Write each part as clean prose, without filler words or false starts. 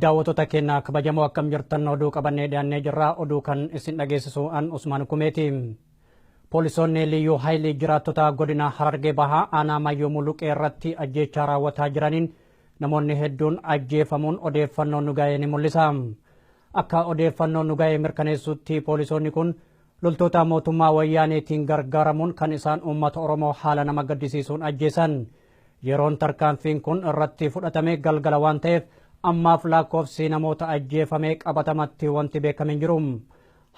Daawwattoota keenya kabajamoo, akkam jirtan? Oduu qabannee dhiyaannee jirra. Oduu kan isin dhageessisu an Usmaan Kumeeti. Poolisoonni Liyyuu Haayilii jiraattota godina Harargee Bahaa aanaa Mayyoo Muluqee irratti ajjeechaa raawwataa jiraniin namoonni hedduun ajjeefamuun odeeffannoon nu ga'e ni mul'isa. Akka odeeffannoon nu ga'e mirkaneessutti, poolisoonni kun loltoota mootummaa Wayyaaneetiin gargaaramuun kan isaan uummata Oromoo haala nama gaddisiisuun ajjeesan. Yeroon tarkaanfiin kun irratti fudhatame galgala waan ta'eef, ammaaf lakkoofsi namoota ajjeefamee qabatamatti wanti beekame hin jiru.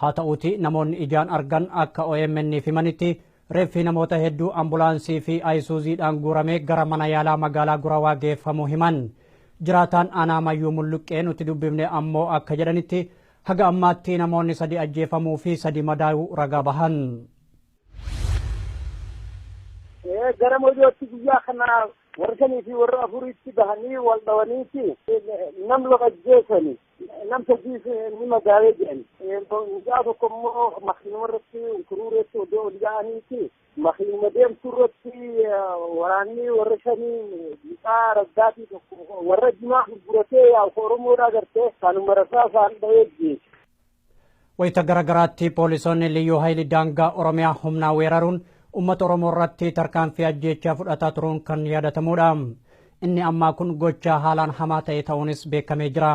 Haa ta'uuti, namoonni ijaan argan akka OMN himanitti, reeffi namoota hedduu ambulaansii fi ayisuuziidhaan guuramee gara mana yaalaa magaalaa Gurawaa geeffamuu himan. Jiraataan aanaa Mayyuu Mulluqqee nuti dubbifne ammoo akka jedhanitti, haga ammaatti namoonni sadi ajjeefamuu fi sadi madaa'uu ragaa bahan. Gara Moyyootti guyyaa kana warra shanii fi warra afuritti bahanii wal dhawaniiti nam lama ajjeesani, nam sadiis ni madaa'ee jedhan. Mucaa tokko immoo makiinuma irratti kuruureetti odoo ol yaa'aniiti makiinuma deemtu irratti waraanni warra shanii mucaa raggaatii tokko warra jimaa gurguratee yaa'u Oromoodhaa gartee kanuma rasaa isaan dha'ee jeesu. Wayita garaagaraatti poolisoonni Liyyuu Haayilii daangaa Oromiyaa humnaa weeraruun uummata Oromoo irratti tarkaanfii ajjeechaa fudhataa turuun kan yaadatamudha. Inni ammaa kun gochaa haalaan hamaa ta'e ta'uunis beekamee jira.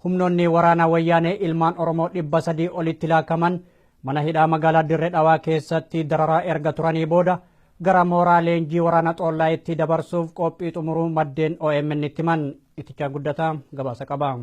Humnoonni waraanaa Wayyaanee ilmaan Oromoo 300 olitti laakaman mana hidhaa magaalaa Dirree Dhawaa keessatti dararaa erga turanii booda gara mooraa leenjii waraana Xoollaayitti dabarsuuf qophii xumuruu maddeen OMN itti himan. Itichaa Guddataa gabaasa qaba.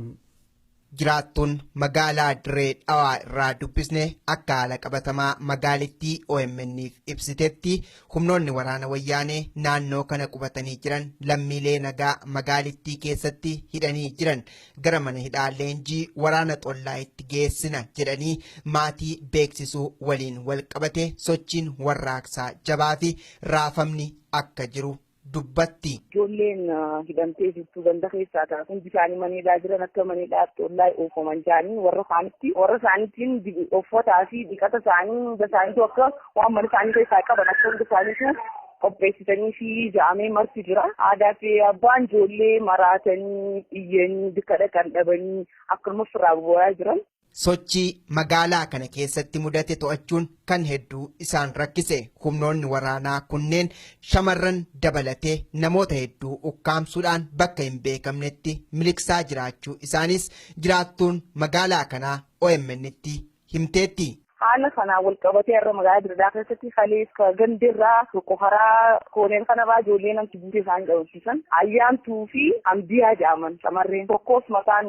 Jiraattuun magaalaa Dirree Dhawaa irraa dubbisne akka haala qabatamaa magaalittii OMN'if ibsitetti, humnoonni waraana Wayyaanee naannoo kana qubatanii jiran lammiilee nagaa magaalittii keessatti hidhanii jiran gara mana hidhaa leenjii waraana Xollaayitti geessina jedhanii maatii beeksisuu waliin wal qabate sochiin warraaqsaa jabaa fi raafamni akka jiru dubbatti. Ijoolleen hidhamtee jirtu ganda keessaa ta'a. Hundi isaanii maneedhaa jiran, akka maneedhaa Xollaa oofaman jaanii warra isaanitti warra isaaniitiin uffataa fi dhiqata isaanii hunda isaaniitu akka waan mana isaanii keessaa qaban akka hunda isaaniitu qopheessitanii fi ja'amee marti jira. Aadaa fi abbaan ijoollee maraatanii iyyanii bikka dhaqan dhabanii akkanuma ofirraa bu'aa jiran. Sochii magaalaa kana keessatti mudate to'achuun kan hedduu isaan rakkise humnoonni waraanaa kunneen shamarran dabalatee namoota hedduu ukkaamsuudhaan bakka hin beekamnetti miliqsaa jiraachuu isaanis jiraattuun magaalaa kanaa OMN'tti himteetti. Haala kanaan wal qabatee har'a magaalaa Dirreedhaa keessatti kalees gandirraa tokko karaa kooneen kanarraa ijoollee namti buutee isaan qabsiisan, Ayyaantuu fi Ambiyaa jedhaman, shamarreen tokkos maqaan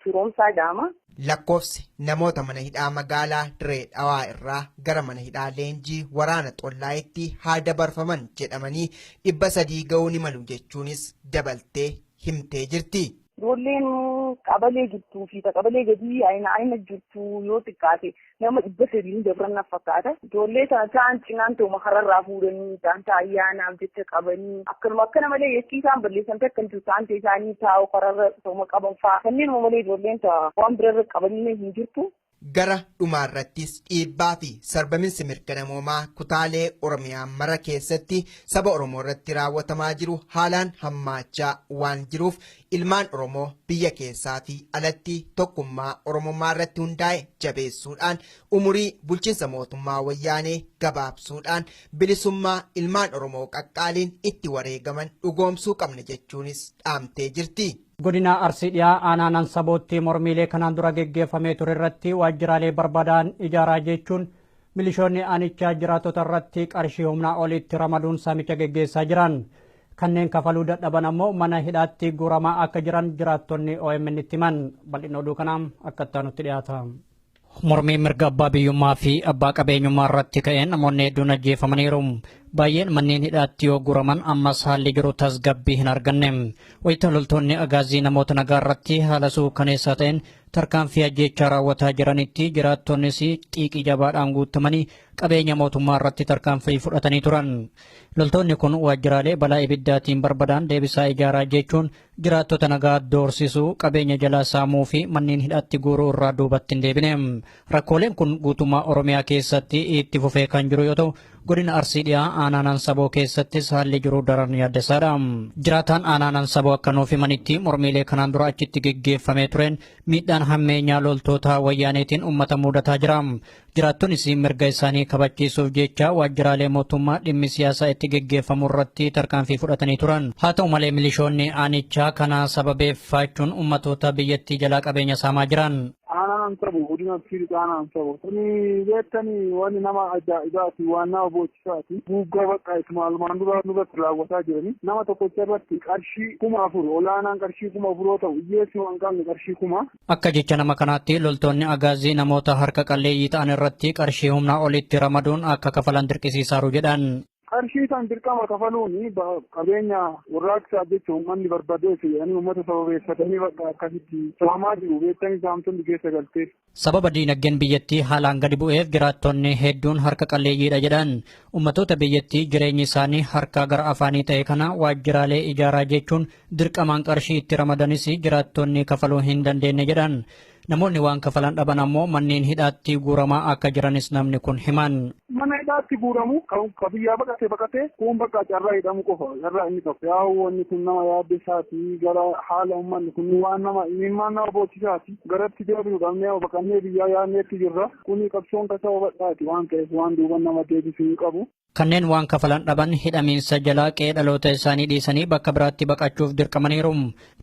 Firoomsaa jedhama. Lakkoofsi namoota mana hidhaa magaalaa Dirree Dhawaa irraa gara mana hidhaa leenjii waraana Xollaayitti haa dabarfaman jedhamanii 300 ga'uu ni malu jechuunis dabaltee himtee jirti. Ijoolleen qabalee jirtuu fi qabalee gadii ayina ayina jirtu yoo xiqqaate nama 300 ni dabran na fakkaata. Ijoollee tana ta'an cinaan ta'uma kararraa fuudhanii ta'an ayyaanaaf jecha qabanii akkanuma akkana malee yakki isaan balleessan takka hin jiru, ta'an isaanii taa'u kararra ta'uma qaban fa'a. Kanneen malee ijoolleen waan birarra qabanii hin jirtu. Gara dhumaarrattis dhiibbaa fi sarbaminsi mirga namoomaa kutaalee Oromiyaa mara keessatti saba Oromoo irratti raawwatamaa jiru haalaan hammaachaa waan jiruuf, ilmaan Oromoo biyya keessaa fi alatti tokkummaa Oromummaa irratti hundaa'e jabeessuudhaan umurii bulchiinsa mootummaa Wayyaanee gabaabsuudhaan bilisummaa ilmaan Oromoo qaqqaaliin itti wareegaman dhugoomsuu qabna jechuunis dhaamtee jirti. Godina Arsii Dhiyaa aanaa Nansabootti mormiilee kanaan dura geggeeffamee ture irratti waajjiraalee barbaadan ijaaraa jechuun milishoonni aanichaa jiraattota irratti qarshii humnaa olitti ramaduun saamicha geggeessaa jiran. Kanneen kafaluu dadhaban ammoo mana hidhaatti guuramaa akka jiran jiraattonni OMN itti himan. Bal'ina oduu kanaa akka itti aanutti dhiyaata. Mormii mirga abbaa biyyummaa fi abbaa qabeenyummaa irratti ka'een namoonni hedduun ajjeefamaniiru. Baay'een manneen hidhaatti yoo guuraman, ammas haalli jiru tasgabbii hin arganne. Wayita loltoonni Agaazii namoota nagaa irratti haala suukaneessaa ta'een tarkaanfii ajjeechaa raawwataa jiranitti, jiraattonnis xiiqii jabaadhaan guutamanii qabeenya mootummaa irratti tarkaanfii fudhatanii turan. Loltoonni kun waajjiraalee balaa ibiddaatiin barbadaan deebisaa ijaaraa jechuun jiraattota nagaa doorsisuu, qabeenya jalaa saamuu fi manneen hidhaatti guuruu irraa duubatti hin deebine. Rakkooleen kun guutummaa Oromiyaa keessatti itti fufee kan jiru yoo ta'u, godina Arsii Dhiyaa Aanaa Nansaboo keessattis haalli jiru daran yaaddessaadha. Jiraataan Aanaa Nansaboo akka nuuf himanitti mormiilee kanaan dura achitti geggeeffamee tureen miidhaan hammeenyaa loltoota wayyaaneetiin uummata mudataa jira. Jiraattonis mirga isaanii kabachiisuuf jecha waajjiraalee mootummaa dhimmi siyaasaa itti geggeeffamu irratti tarkaanfii fudhatanii turan. Haa ta'u malee, milishoonni aanichaa kana sababeeffachuun uummatoota biyyattii jalaa qabeenya saamaa jiran. Aanaan Ansabu, godina Arsii aanaan Ansabu. Kuni beektanii wanni nama ajaa'ibaati, waan nama boochisaati. Guuggaa bakka ismaalumaan dura nurratti raawwataa jirani. Nama tokkocha irratti qarshii 4000, olaanaan qarshii 4000 yoo ta'u, hiyyeessi waan qabne qarshii 1000. Akka jecha nama kanaatti loltoonni Agaazii namoota harka qalleeyyii ta'an irratti qarshii humnaa olitti ramaduun akka kafalan dirqisiisaaru jedhan. Qarshii san dirqama kafaluun qabeenya warraaqsaaf jecha uummanni barbadeesse jedhanii uummata sababeeffatanii bakka akkasitti saamaa jiru, beektanii saamtonni keessa galtee. Sababa diinagdeen biyyattii haalaan gadi bu'eef jiraattonni hedduun harka qalleeyyiidha jedhan. Ummatoota biyyattii jireenyi isaanii harkaa gara afaanii ta'e kana waajjiraalee ijaaraa jechuun dirqamaan qarshii itti ramadanis jiraattonni kafaluu hin dandeenye jedhan. Namoonni waan kafalan dhaban ammoo manneen hidhaatti guuramaa akka jiranis namni kun himan. Mana hidhaatti guuramu, ka biyyaa baqate baqate, kun bakka carraa hidhamu qofa carraa inni qabu. Yaa'u wanni kun nama yaaddesaati, gara haala uummanni kun waan nama imimmaan nama boochisaati. Garatti deebi'u dhabnee baqannee biyyaa yaadneetti jirra. Kuni qabsoon ka saba bal'aati waan ta'eef waan duuban nama deebisuu hin qabu. Kanneen waan kafalan dhaban hidhamiinsa jalaa qe'ee dhaloota isaanii dhiisanii bakka biraatti baqachuuf dirqamaniiru.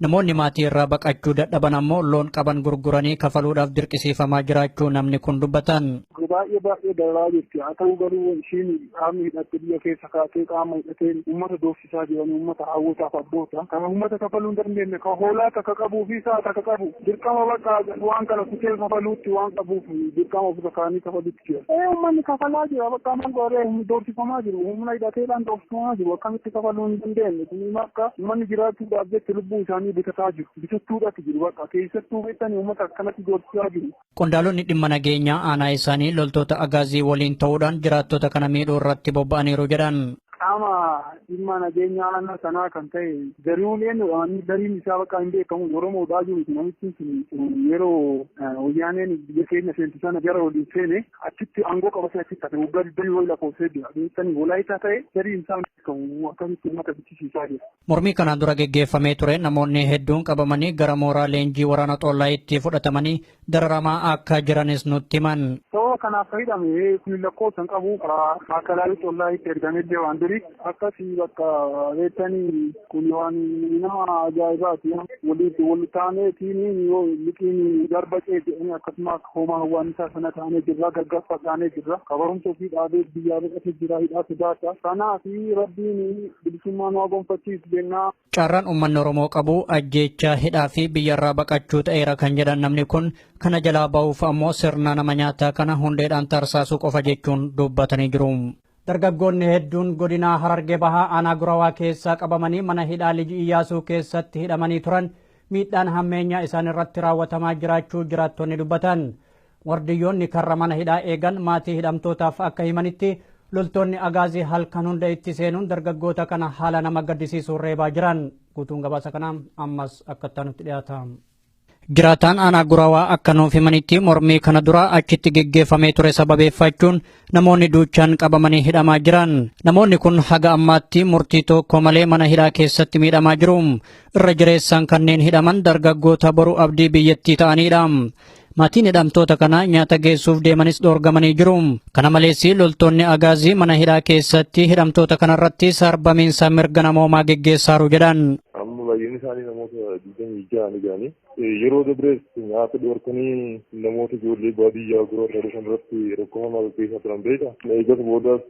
Namoonni maatii irraa baqachuu dadhaban ammoo loon qaban gurguranii kafaluudhaaf dirqisiifamaa jiraachuu namni kun dubbatan. Baay'ee baay'ee dararaa jirti. Haa ta'u garuu ishiin qaamni hidhatte biyya keessa kaatee qaama hidhateen uummata doorsisaa jiran, uummata hawwataaf abboota. Kan uummata kafaluu hin dandeenye, kan hoolaa takka qabuu fi sa'a takka qabu, dirqama bakka waan kana kutee kafaluutti waan qabuuf dirqama ofirra kaanii kafaluutti jira. Ee, uummanni kafalaa jira, bakka amaan godhee doorsifamaa jiru, humna hidhateedhaan doorsifamaa jiru, akkamitti kafaluu hin dandeenye? Kun akka uummanni jiraachuudhaaf jecha lubbuu isaanii bitataa jiru. Bitachuudhaaf jiru bakka keessattuu beektanii uummata akkanatti doorsisaa jiru. Qondaalonni dhimma nageenyaa aanaa isaanii loltoota Agaazii waliin ta'uudhaan jiraattota kana miidhuu irratti bobba'aniiru jedhan. Qaama dhimma nageenyaa aanaa sanaa kan ta'e gariin eenyudha, gariin isaa bakka hin beekamu, Oromoodhaa jiru. Namichi sun yeroo wayyaaneen biyya keenya seentu sana gara waliin seene, achitti aangoo qabatee achitti hafe, waggaa 20 wayi lakkoofsee jira. Beektanii Walaayitaa ta'e gariin isaa hin beekamu, akkasitti uummata bichisiisaa jira. Mormii kanaan dura geggeeffamee ture namoonni hedduun qabamanii gara mooraa leenjii waraana Xollaayitti fudhatamanii dararamaa akka jiranis nutti himan. Sababa kanaaf kan hidhame kun lakkoofsa hin qabu, maakalaayii Xollaayitti ergamee waan durii akkasii bakka beektanii kun waan nama ajaa'ibaati. Walitti wal taaneetiin yoo liqiin garba ce'e jedhanii akkasuma akka homaa hawwaannisaa sana taanee jirra, gargaarsa taanee jirra. Ka barumsa ofii dhaabee biyyaa baqatee jira, hidhaa sodaata. Kanaaf Rabbiin bilisummaa nu haa gonfachiisu jennaa. Carraan uummanni Oromoo qabu ajjeechaa, hidhaa fi biyyarraa baqachuu ta'eera kan jedhan namni kun, kana jalaa ba'uuf ammoo sirna nama nyaataa kana hundeedhaan tarsaasuu qofa jechuun dubbatanii jiru. Dargaggoonni hedduun godina Harargee Bahaa aanaa Gurawaa keessaa qabamanii mana hidhaa Liji Iyyaasuu keessatti hidhamanii turan miidhaan hammeenyaa isaan irratti raawwatamaa jiraachuu jiraattonni dubbatan. Wardiyyoonni karra mana hidhaa eegan maatii hidhamtootaaf akka himanitti loltoonni Agaazii halkan hunda itti seenuun dargaggoota kana haala nama gaddisiisuun reebaa jiran. Guutuun gabaasa kanaa ammas akka itti dhiyaata. Jiraataan aanaa Gurawaa akka nuuf himanitti mormii kana dura achitti geggeeffamee ture sababeeffachuun namoonni duuchaan qabamanii hidhamaa jiran. Namoonni kun haga ammaatti murtii tokko malee mana hidhaa keessatti miidhamaa jiru. Irra jireessaan kanneen hidhaman dargaggoota boru abdii biyyattii ta'anidha. Maatiin hidhamtoota kanaa nyaata geessuuf deemanis dhoorgamanii jiru. Kana malees loltoonni Agaazii mana hidhaa keessatti hidhamtoota kanarratti sarbamiinsa mirga namoomaa geggeessaaru jedhan. Amma baay'inni isaanii namoota 26 ni ga'anii. Yeroo dabrees nyaata dhoorkanii namoota ijoollee baadiyyaa biroo irraa dhufan irratti rakkoo hamaa gaggeessaa turan beeka. Eegas boodaas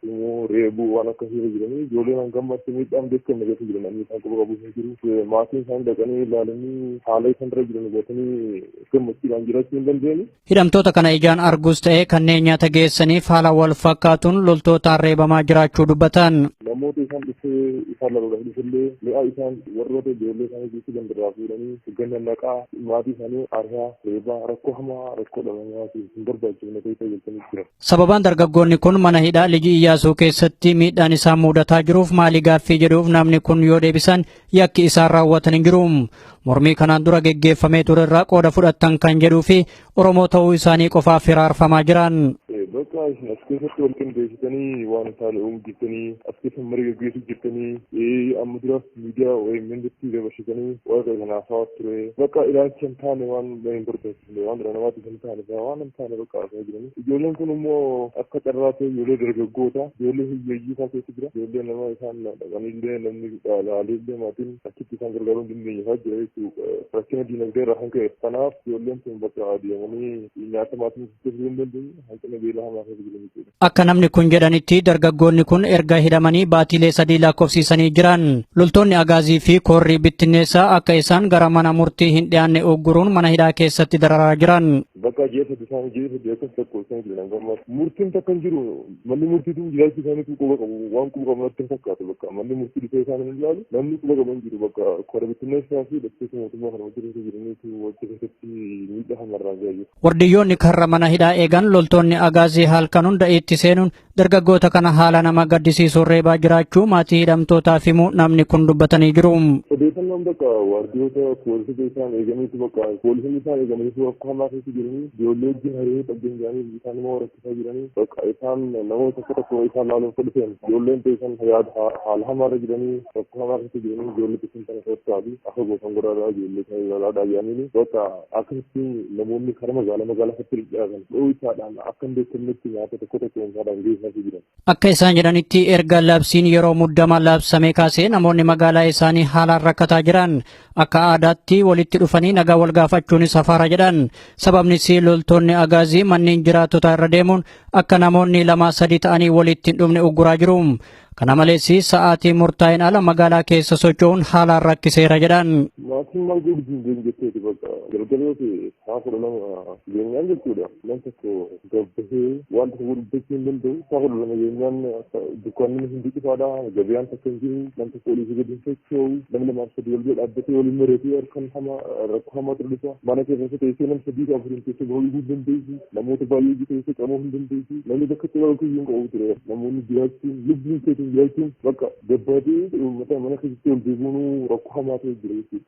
immoo reebuu waan akkasii irra jiranii, ijoolleen hanga ammatti miidhaan beekamne keessa jiran, namni isaan quba qabu hin jiru. Maatiin isaanii dhaqanii ilaalanii haala isaan irra jiran hubatanii gammachuudhaan jiraachuu hin dandeenye. Hidhamtoota kana ijaan arguus ta'ee kanneen nyaata geessaniif haala wal fakkaatuun loltootaan reebamaa jiraachuu dubbatan. Namoota isaan dhufee isaan laluudhaaf dhufillee mi'a isaan warroota ijoollee isaanii keessa gandarraa fuudhanii ganna naqaa, maatii isaanii ari'aa, reebaa, rakkoo hamaa, rakkoo dhala namaatiif hin barbaachifne keessa galchanii jiran. Sababaan dargaggoonni kun mana hidhaa Liji Iyyaasuu keessatti miidhaan isaan mudataa jiruuf maali gaaffii jedhuuf namni kun yoo deebisan yakki isaan raawwatan hin jiru. Mormii kanaan dura geggeeffamee ture irraa qooda fudhattan kan jedhuu fi Oromoo ta'uu isaanii qofaaf hiraarfamaa jiran. Bakka Bakka isin as keessatti wal qindeessitanii waan hin taane uumuu jirtanii, as keessa marii gaggeessuu jirtanii, amma duraas miidiyaa OMN irratti dabarsitanii waaqa kanaaf hawaasa ture. Bakka ilaalcha hin taane, waan hin barbaachisne, waan dhala namaatiif hin taane, waan hin taane bakka haasa'aa jiranii. Ijoolleen kun immoo akka carraa ta'e ijoollee dargaggoota, ijoollee hiyyeeyyii fa'aa keessa jira. Ijoollee nama isaan dhaqanii namni laalee illee maatiin achitti isaan gargaaruu hin dandeenye fa'aa jira jechuudha. Rakkina diinagdee irraa kan ka'e. Kanaaf ijoolleen kun bakka adeemanii nyaata maatiin fiduu hin dandeenye, hanqina beelaa hamaa keessa jiran jechuudha. Akka namni kun jedhanitti, dargaggoonni kun erga hidhamanii baatiilee 3 lakkoofsisanii jiran. Loltoonni Agaazii fi Koorrii Bittinneessaa akka isaan gara mana murtii hin dhiyaanne ugguruun mana hidhaa keessatti dararaa jiran. Bakka ji'a 3 isaan ji'a 3 akkas tokko isaan jiran gammas. Murtiin takka hin jiru. Manni murtiitu jiraachuu isaaniitu quba qabu. Waan quba qabu natti hin fakkaatu bakka. Manni murtii dhufee isaan hin ilaalu. Namni quba qabu hin jiru bakka. Koora Bittinneessaa fi hidhattoota mootummaa kana wajjin keessa jiraniitu wajjin keessatti miidhaa hamarraan gahaa jiru. Wardiyyoonni karra mana hidhaa eegan loltoonni Agaazii halkan hunda itti seenuun dargaggoota kana haala nama gaddisiisuun reebaa jiraachuu maatii hidhamtootaaf himu namni kun dubbatanii jiru. Odeeffannoon bakka waardiyoota poolisota isaan eeganiitu, bakka poolisonni isaan eeganiitu rakkoo hamaa keessa jiranii, ijoollee wajjin hariiroo qabdan jedhanii isaan immoo rakkisaa jiranii, bakka isaan namoota tokko tokko isaan laaluuf dhufeen ijoolleen teessan haala hamaarra jiranii, rakkoo hamaa keessa jiranii, ijoollee teessan kana keessaa fi akka gootan godhaadhaa, ijoollee kana ilaalaadhaa jedhanii, bakka akkasitti namoonni karaa magaalaa magaalaa keessatti dhiyaatan dho'isaadhaan akka hin beekamnetti nyaata tokko tokko isaadhaan geessaa jiran. Akka isaan jedhanitti, erga labsiin yeroo muddama labsamee kaasee namoonni magaalaa isaanii haalaan rakkataa jiran. Akka aadaatti walitti dhufanii nagaa wal gaafachuunis hafaara jedhan. Sababnis loltoonni Agaazii manneen jiraattotaa irra deemuun akka namoonni lama sadi ta'anii walitti hin dhufne ugguraa jiru. Kana malees sa'aatii murtaa'een ala magaalaa keessa socho'uun haalaan rakkiseera jedhan. Maatiin maal godhu hin jetteeti, bakka galgala yoo ta'e sa'a 12 geenyaan jechuudha. Nam tokko gabbahee waan tokko dubbachuu hin danda'u. Sa'a 12 geenyaan dukkaanni hundi cufaadha. Gabiyaan takka hin jiru. Nam tokko olii fi gadi hin socho'u. Nam lamaaf sadi wal bira dhaabbatee waliin mari'atee harkaan hama rakkoo hamaatu dhufa. Mana keessa teessee nam sadii fi afuriin keessa bahuu hin dandeessu. Namoota baay'ee keessa qabuu hin dandeessu. Namni bakka itti bahu hin qabu ture. Namoonni jiraachuun, lubbuun keetiin jiraachuun bakka gabbaatee uummata mana keessatti ol deebi'uun rakkoo hamaa ta'e jira jechuudha.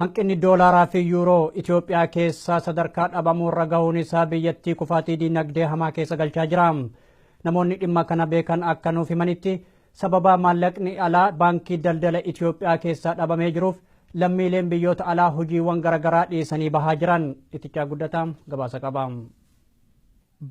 Hanqinni doolaaraa fi yuuroo Itoophiyaa keessaa sadarkaa dhabamuurra gahuun isaa biyyattii kufaatii diinagdee hamaa keessa galchaa jira. Namoonni dhimma kana beekan akka nuuf himanitti, sababa maallaqni alaa Baankii Daldala Itoophiyaa keessaa dhabamee jiruuf lammiileen biyyoota alaa hojiiwwan garaagaraa dhiisanii bahaa jiran. Itichaa Guddataa gabaasa qaba.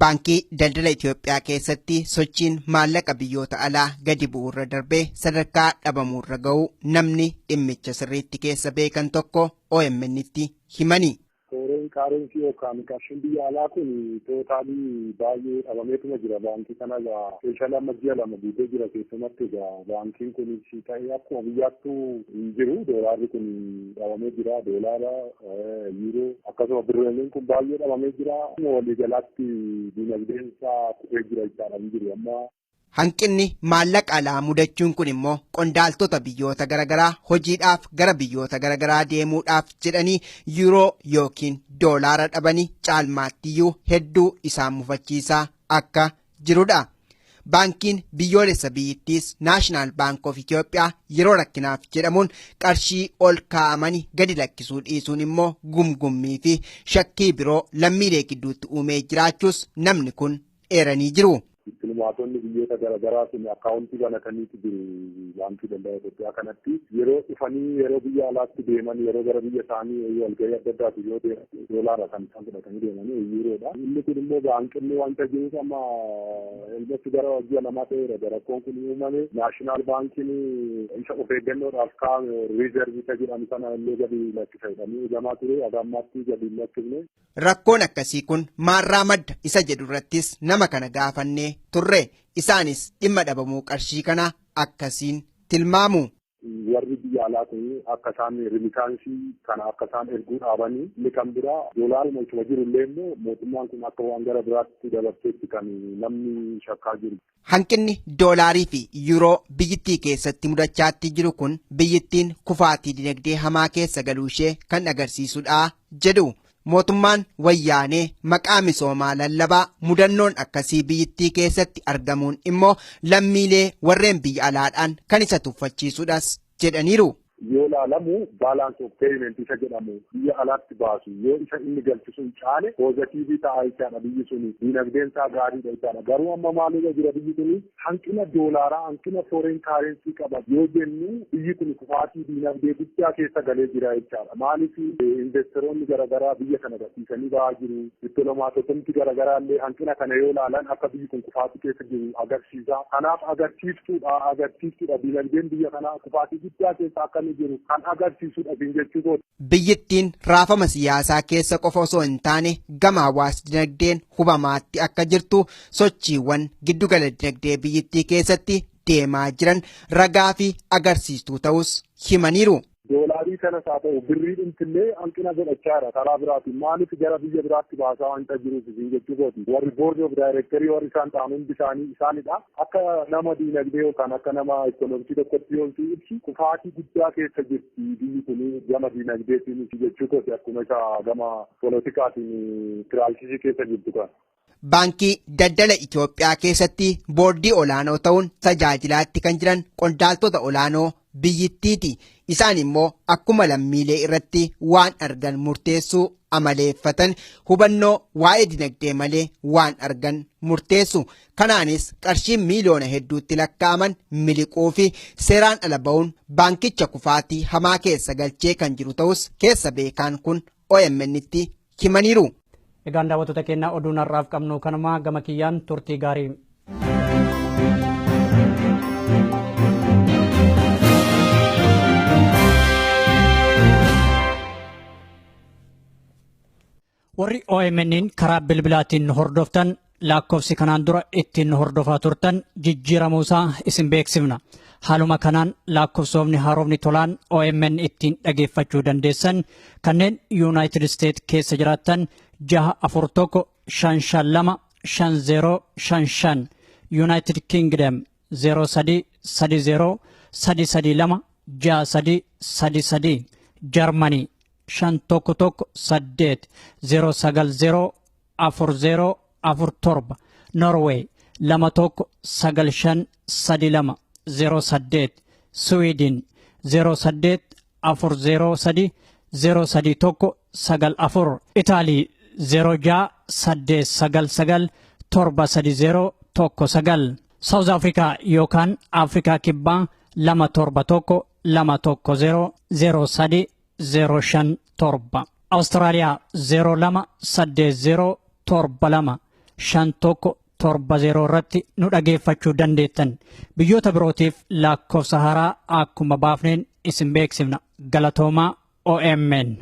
Baankii Daldala Itoophiyaa keessatti sochiin maallaqa biyyoota alaa gadi bu'uurra darbee sadarkaa dhabamuurra ga'uu namni dhimmicha sirriitti keessa beekan tokko OMN'tti himani. Foreign currency yookaan qarshiin biyya alaa kun totally baay'ee dhabameetuma jira baankii kana egaa. Specially amma ji'a 2 guutee jira. Keessumatti egaa baankiin kunis ta'ee akkuma biyyaattuu hin jiru. Doolaarri kun dhabamee jira, doolaara, yuuroo, akkasuma birreeliin kun baay'ee dhabamee jira. Waliigalaatti dinagdeen isaa kufee jira jechaadha, hin jiru amma. Hanqinni maallaqa alaa mudachuun kun immoo qondaaltota biyyoota garaagaraa hojiidhaaf gara biyyoota garaagaraa deemuudhaaf jedhanii yuuroo yookiin doolaara dhabanii caalmaattiyyuu hedduu isaan mufachiisaa akka jirudha. Baankiin biyyoolessa biyyattiis, National Bank of Ethiopia, yeroo rakkinaaf jedhamuun qarshii ol kaa'amanii gadi lakkisuu dhiisuun immoo gumgummii fi shakkii biroo lammiilee gidduutti uumee jiraachuus namni kun eeranii jiru. Dippiloomaatonni biyyoota garaagaraa sun akkaawuntii banataniitu jiru Baankii Daldala Itoophiyaa kanatti. Yeroo dhufanii, yeroo biyya alaatti deeman, yeroo gara biyya isaanii walgahii adda addaatu yoo deeman, doolaara kan isaan fudhatanii deemanii yuuroodha. Inni kun immoo hanqinni wanta jiruuf amma ilmatti gara ji'a 2 ta'eera rakkoon kun uumame. National Baankiin isa of eeggannoodhaaf kaa'ame, reserve isa jedhamu sana illee gadi lakkisa jedhanii eegamaa ture, haga ammaatti gadi hin lakkifne. Rakkoon akkasii kun maarraa madda isa jedhu irrattis nama kana gaafannee turre. Isaanis dhimma dhabamuu qarshii kana akkasiin tilmaamu. Warri biyya alaa kun akka isaan remittance kana akka isaan erguu dhaabanii, inni kan biraa doolaaruma isuma jiru illee immoo mootummaan kun akka waan gara biraatti dabarseetti kan namni shakkaa jiru. Hanqinni doolaarii fi yuuroo biyyittii keessatti mudachaatti jiru kun biyyittiin kufaatii dinagdee hamaa keessa galuu ishee kan agarsiisudha jedhu. Mootummaan Wayyaanee maqaa misoomaa lallabaa mudannoon akkasii biyyittii keessatti argamuun immoo lammiilee warreen biyya alaadhaan kan isa tuffachiisudhas jedhaniiru. Yoo ilaalamu balance of payment isa jedhamu biyya alaatti baasu yoo isa inni galchu sun caale positive ta'a jechaadha. Biyyi suni diinagdeen isaa gaariidha jechaadha. Garuu amma maalirra jira biyyi kuni? Hanqina doolaaraa, hanqina foreign currency qaba yoo jennu, biyyi kun kufaatii diinagdee guddaa keessa galee jira jechaadha. Maaliif? Investoroonni garaagaraa biyya kana gadhiisanii ba'aa jiru. Dippiloomaatotni garaagaraa illee hanqina kana yoo ilaalan akka biyyi kun kufaatii keessa jiru agarsiisa. Kanaaf agarsiiftuudha, diinagdeen biyya kanaa kufaatii guddaa keessa akka inni jiru kan agarsiisudha jechuu. Biyyattiin raafama siyaasaa keessa qofa osoo hin taane gama hawaas dinagdeen hubamaatti akka jirtu sochiiwwan giddugala dinagdee biyyattii keessatti deemaa jiran ragaa fi agarsiistuu ta'us himaniiru. Doolaarii kanas haa ta'u birrii dhumtillee hanqina godhachaadha karaa biraatiin. Maaliif? Gara biyya biraatti baasaa wanta jiruuf isin jechuu kooti. Warri board of directorii warri isaan ta'an hundi isaanii isaanidha. Akka nama diinagdee yookaan akka nama ikoonomiksii tokkotti yoo ibsu, kufaatii guddaa keessa jirti biyyi kun gama diinagdeetiin jechuu kooti, akkuma isa gama polotikaatiin crisisii keessa jirtu kana. Baankii Daldala Itoophiyaa keessatti boordii olaanoo ta'uun tajaajilaatti kan jiran qondaaltota olaanoo biyyittiiti. Isaan immoo akkuma lammiilee irratti waan argan murteessuu amaleeffatan, hubannoo waa'ee dinagdee malee waan argan murteessu. Kanaanis qarshiin miiliyoona hedduutti lakkaa'aman miliquu fi seeraan ala ba'uun baankicha kufaatii hamaa keessa galchee kan jiru ta'us keessa beekaan kun OMN'tti himaniiru. Egaan daawwattoota keenyaa, oduun har'aaf qabnu kanuma. Gama kiyyaan turtii gaarii. Warri OMN'n karaa bilbilaatiin hordoftan, lakkoofsi kanaan dura ittiin hordofaa turtan jijjiiramuusaa isin beeksifna. Haaluma kanaan lakkoofsoomni haaromni tolaan OMN ittiin dhageeffachuu dandeessan kanneen United States keessa jiraattan 641 552 5055, United Kingdom 0330 332 6333, Germany 5118 090 4047, Norway 21953208, Sweden 08 403 031 94, Itaalii 06 899 730 19, South Africa yookaan Afrikaa Kibbaa 271 210 03 057, Awustiraaliyaa 02 80 72 51 70 irratti nu dhageeffachuu dandeettan. Biyyoota birootiif lakkoofsa haaraa akkuma baafneen isin beeksifna. Galatoomaa, OMN.